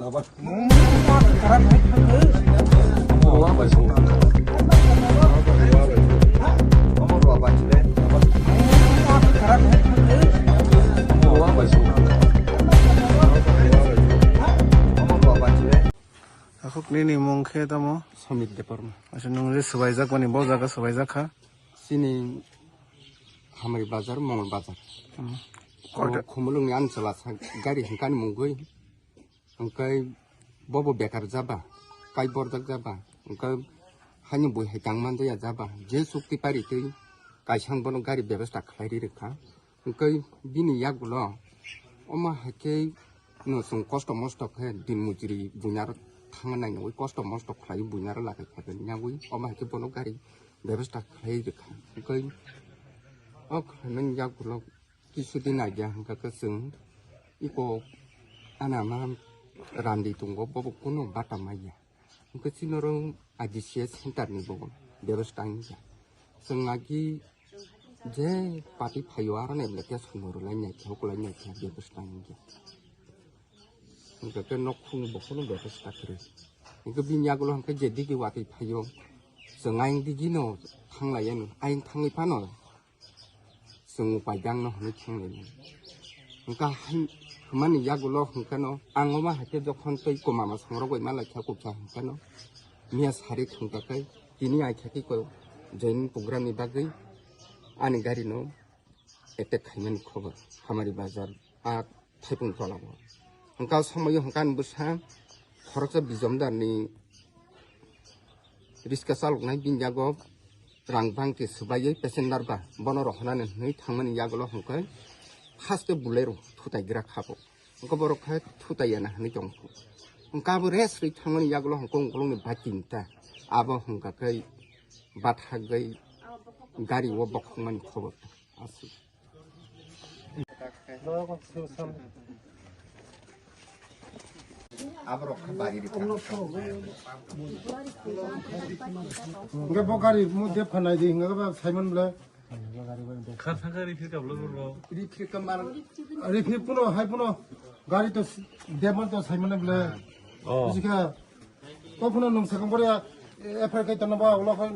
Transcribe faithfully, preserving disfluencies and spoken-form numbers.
Takhuk nini mung khe tamo? Samit Debbarma. Asa nwng je swbaijak mani bo jaga swbaijak kha? Chini Hamari bazar, Mongol bazar. Hmm. Korte- Khumulwngni ani chwla sa gari hwnkani mungwi. Hwnkhe bobo bekar jaba, kai borjak jaba. Hwnkhe haino bui hai tangma doya jaba. Je chukti pari twi kaisang bono gari bebesta khlai ri rwkha. Hwnkhe bini yagulo omo hai khe no chwng kosto mosto khe din mujuri buinaro thangna nainwi kosto mosto khlai buinaro lakai khaikhe yagwi omo hai khe bono gari bebesta khlai rwkha. Hwnkhe o khlaimani yagulo kisu din agya hwnkha khe chwng iko ana ma randi tongo, bobo kunu bata maya. Hwnkhe chini oro I D C S center ni bo bebasta wngya. Chwng agi je party phaio aro ni application bo rwlai nai khe, ukulai nai khe bebasta wngya. Hwnkhe khe nok khung bo kheno bebasta kwrwi. Hwnkhe bini yagulo hwnkhe je digi watwi phaio, chwng ayang digi no thanglai yani, ayang thangwi phano chwng upai dang no hwnwi thanglai mano. Hwnkha hai hwnmani yagulo hwnkhe no ang omo hai khe jokhon tei kwma mwsang rok bai malai kha kukya hwnkhe no miya sari thwngkha khe tini ai kha khe ko joining program ni bagwi ani gari no attack khaimani khobor Hamari bazar a thaipung tola o. Hwnkha o somoio hwnkha ani bwsa khoroksa bijomdar ni riska chaloknai bini yago rang bangke swbaiwi passenger ba bono rohornani hwnwi thangmani yagulo hwnkhe haste Bolero thutai gra kha bo. Hwnkhe borok khe thutai yana hwnwi tong kho. Hwnkhe abo rest rwi thangmani yagulo hwnkhe ungkulukni bai tinta abo hwnkha khe bathagwi gari o bokhokmani khobor aswk. Hwnkhe bo gari mo dep phanai di hwnkhe ba Simon ble. Khar thangkha refill kablo bro. Refill kamar. Refill puno hai puno gari to dep man to Simon ble. Oh. Bujikha. Ko puno nung sakang bore F I R kai tanna ba ulo khai.